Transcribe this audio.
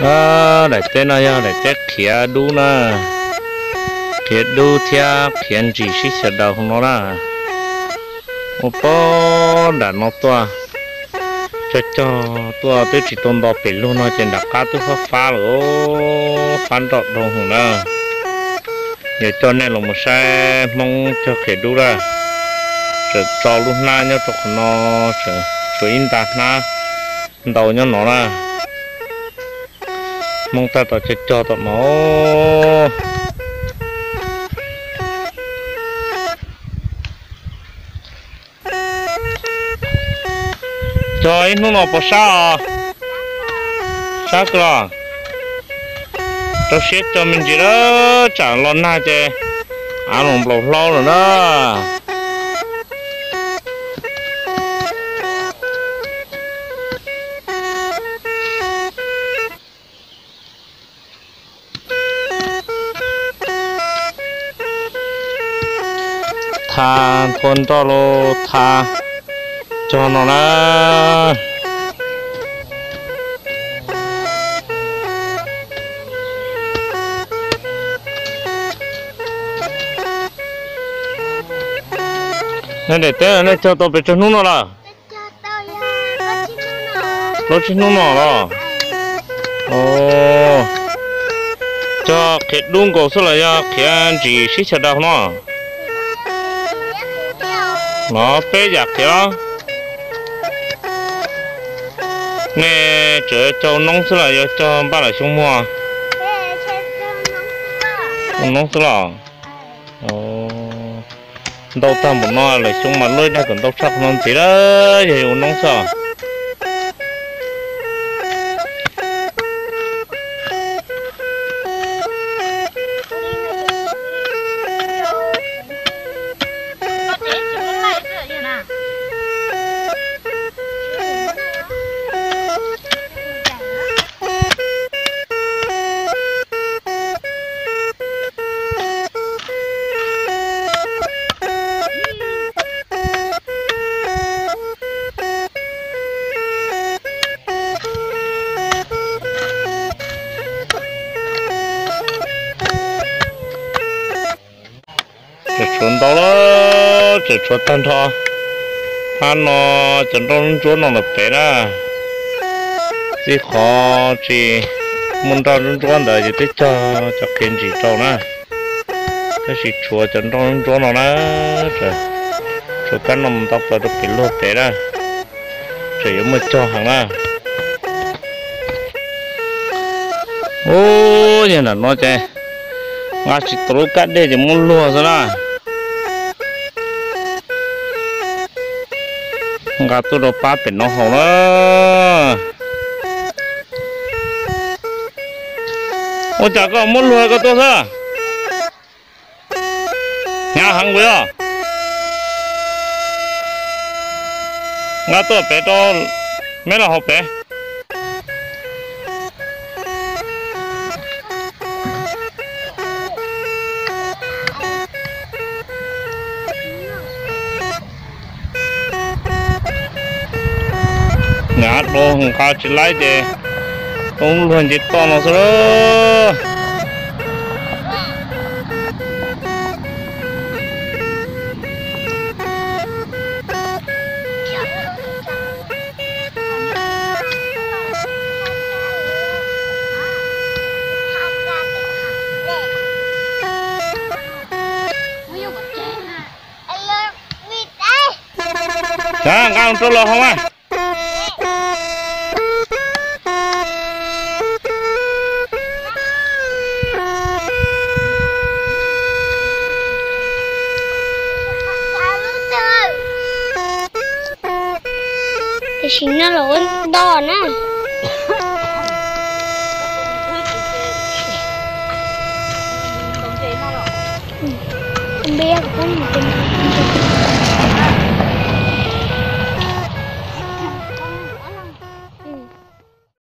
Daim teb no yog daim teb qhiav dub na, qhiav dub thiab qhiav ntsim sib xyaw daws hauv no na. Ua pob nram no tuaj, cog cog tuaj twb tsis tau nto pem luag no ces nram qab twb fab fab lawm, fab nroj dhau hwv na. Yuav coj nej los mus saib Hmoob cog qhiav dub na. Tseem tso lub hnab nyob rau qhov no, tshuav ib nta hnab ntau nyob no na. Hmoob tab tom cog cog tom no. Cog ib hnub no puas sab os? Sab kawg los? Rau siab cog me ntsis lawm, tsam los nag ces av los nplaum hlau lawm na. Tha nthua nroj los tha cog no na. Nej daim teb nej cog tau pes tsawg hnub no lawm? Plaub tsib hnub no los? Cog qhiav dub nkaus xwb los yog qhiav ntsim sib xyaw daws no? No peb yam qhiav los? Nej tseem cog noob xwb los yuav cog npaj lawm xyoo muag? Noob xwb los? Ntau tag npaum no lawm xyoo mas luaj dag kom ntau tshaj qhov no ntxiv lawm, yog yuav ua noob xwb. Tseem tshuav ntau lawm, tseem tshuav tag nrho. Phab no cov nroj ntsuab no lawm pem na. Txij qhov tsis muaj nroj ntsuab ntsuab ntawd ces twb cog cov qhiav ntsim rau na. Tab sis tshuav cov nroj ntsuab no na, tshuav kab no mus nto plaws rau pem luag pem na. Tseem yuav muaj cog heev na. Ub, yog nram no ces nqa tsis tau lub kab dej ces muab luag xwb na. Nqa tuaj rau pab pem no haus na. Ua cas koj muab luag koj tuaj xwb? Hnyav heev kuv yog. Nqa tuaj pem rau, meb los haus pem. Hnyav dua nqa tsis laib ces tau luag nce toj no xwb lawm. Nqa, nqa rau los haus mas. Tam sim no los ua ntau na.